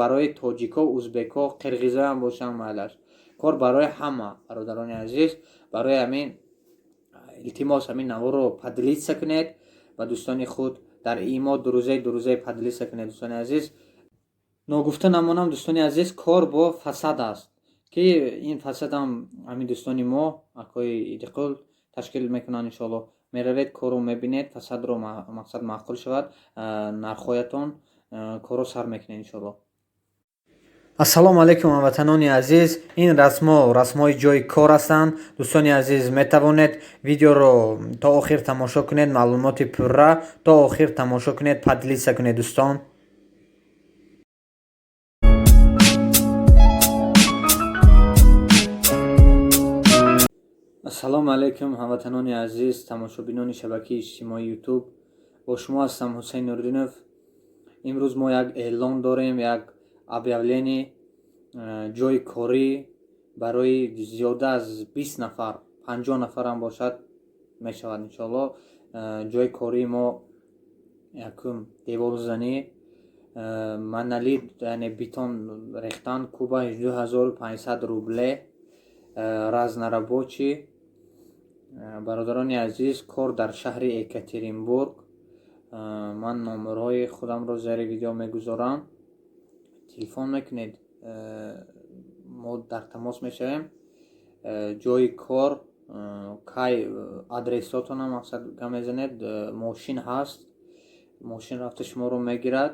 Барои тоҷико, узбеко, қирғизоям бошанд, майлаш. Кор барои ҳама, бародарони азиз. Барои ҳамин, илтимос, ҳамин наворро поделиться кунед ба дӯстони худ дар имо, друзей друзей поделиться кунед, дӯстони азиз. Ногуфта намонам, дӯстони азиз, кор бо фасад аст, ки ин фасадам ҳамин дӯстони мо, акои Идиқул, ташкил мекунанд. Иншоалло, меравед, корро мебинед, фасадро, мақсад маъқул шавад нархҳоятон, корро сар мекунед, иншоалло. Ассалому алайкум, ҳамватанони азиз! Ин расмҳо расмҳои ҷои кор ҳастанд. Дӯстони азиз, метавонед видеоро то охир тамошо кунед, маълумоти пурра то охир тамошо кунед, поделиться кунед, дӯстон. Ассалому алайкум, ҳамватанони азиз, тамошобинони шабакаи иҷтимоии Ютуб. Бо шумо ҳастам Ҳусайн Нуриддинов. Имрӯз мо як эълон дорем, як объявление, ҷои корӣ барои зиёда аз 20 нафар, 50 нафарам бошад, мешавад, иншоалло. Ҷои кории мо: якум, деворзанӣ, монолит, яъне бетон рехтан, куба 2500 рубле, разнорабочий. Бародарони азиз, кор дар шаҳри Екатеринбург. Ман номерҳои худамро зери видео мегузорам, телефон мекунед, мо дар тамос мешавем. Ҷои кор, кай, адресотона, мақсад, гап мезанед. Мошин ҳаст, мошин рафта шуморо мегирад.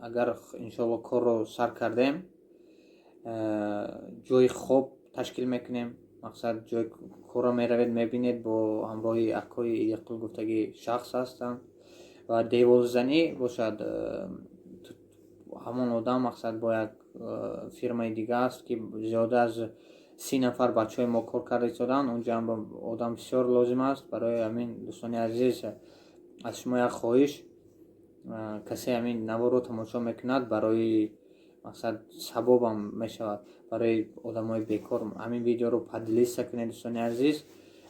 Агар, иншоалло, корро сар кардем, ҷои хоб ташкил мекунем. Мақсад, ҷои корро меравед, мебинед, бо ҳамроҳи акои Идиқул гуфтагӣ шахс ҳастанд. Ва деворзанӣ бошад, ҳамон одам, мақсад, бо як фирмаи дига аст, ки зиёда аз 30 нафар бачаҳои мо кор карда истоданд. Унҷа ҳам одам бисёр лозим аст. Барои ҳамин, дӯстони азиз, аз шумо як хоҳиш: касе ҳамин наворро тамошо мекунад, барои, мақсад, савобам мешавад барои одамои бекор, ҳамин видеоро поделиться кунед, дӯстони азиз,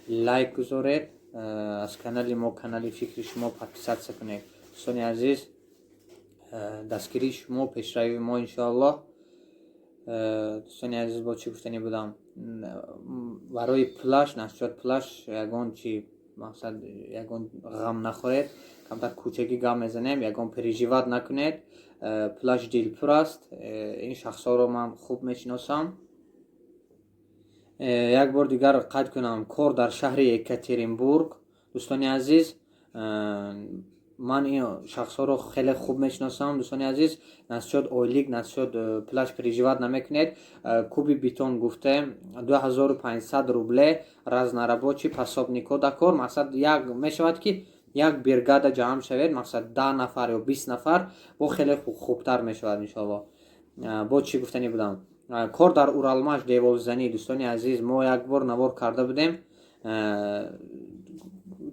лайк гузоред, аз канали мо, канали Фикри шумо, подписаться кунед, дӯстони азиз. Дастгирии шумо пешравии мо, иншоаллоҳ. Дӯстони азиз, бо чӣ гуфтанӣ будам? Барои пулаш, насчёт пулаш ягон чи, мақсад, ягон ғам нахӯред. Камтар кӯчагӣ гап мезанем, ягон переживать накунед, пулаш дилпур аст. Ин шахсҳоро ман хуб мешиносам. Як бор дигар қайд кунам: кор дар шаҳри Екатеринбург. Дӯстони азиз, ман ин шахсҳоро хеле хуб мешиносам. Дӯстони азиз, насчёт ойлик, насчёт пулаш переживать намекунед. Куби бетон гуфтем 2500 рубле, разнорабочий, подсобнико дакор. Мақсад, як мешавад, ки як бригада ҷамъ шавед, мақсад, 10 нафар ё 20 нафар, бо хеле хубтар мешавад, иншоалло. Бо чӣ гуфтанӣ будам? Кор дар Уралмаш, деворзанӣ. Дӯстони азиз, мо як бор навор карда будем,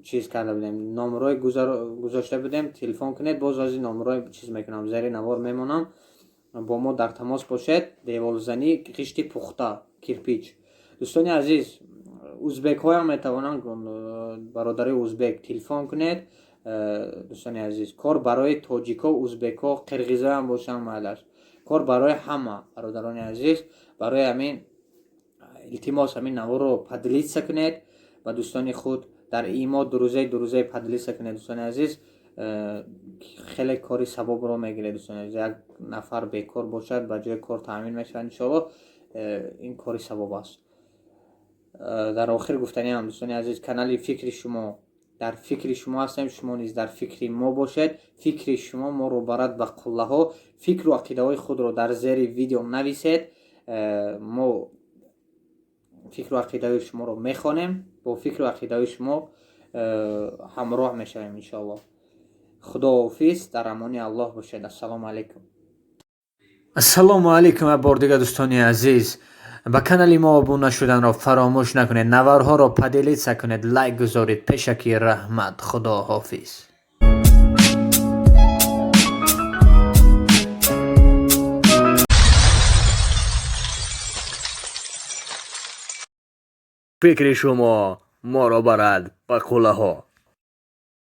чиз карда будем, номерҳои гузошта будем, телефон кунед. Боз ози номерҳои чиз мекунам, зери навор мемонам, бо мо дар тамос бошед. Деворзанӣ, ғишти пухта, кирпич. Дӯстони азиз, узбекҳоям метавонанд, бародарои узбек, телефон кунед. Дӯстони азиз, кор барои тоҷико, узбеко, қирғизоям бошанд, майлаш. Кор барои ҳама, бародарони азиз. Барои ҳамин, илтимос, ҳамин наворро поделиться кунед ба дӯстони худ дар имо, друзей друзей поделиться кунед, дӯстони азиз. Хеле кори савобро мегиред, дӯстони азиз. Як нафар бекор бошад, ба ҷои кор таъмин мешавад, иншоалло. Ин кори савоб аст. Дар охир гуфтаниам, дӯстони азиз, канали Фикри шумо, дар фикри шумо ҳастем, шумо низ дар фикри мо бошед. Фикри шумо моро барад ба қуллаҳо. Фикру ақидаҳои худро дар зери видео нависед, мо фикру ақидаҳои шуморо мехонем, бо фикру ақидаҳои шумо ҳамроҳ мешавем, иншоалло. Худоҳофиз, дар амони Аллоҳ бошед. Ассалому алайкум. Ассалому алайкум, як бор дигар, дӯстони азиз. Ба канали мо обуна шуданро фаромӯш накунед, наворҳоро поделиться кунед, лайк гузоред. Пешакӣ раҳмат, худоҳофиз. Фикри шумо моро барад ба қуллаҳо.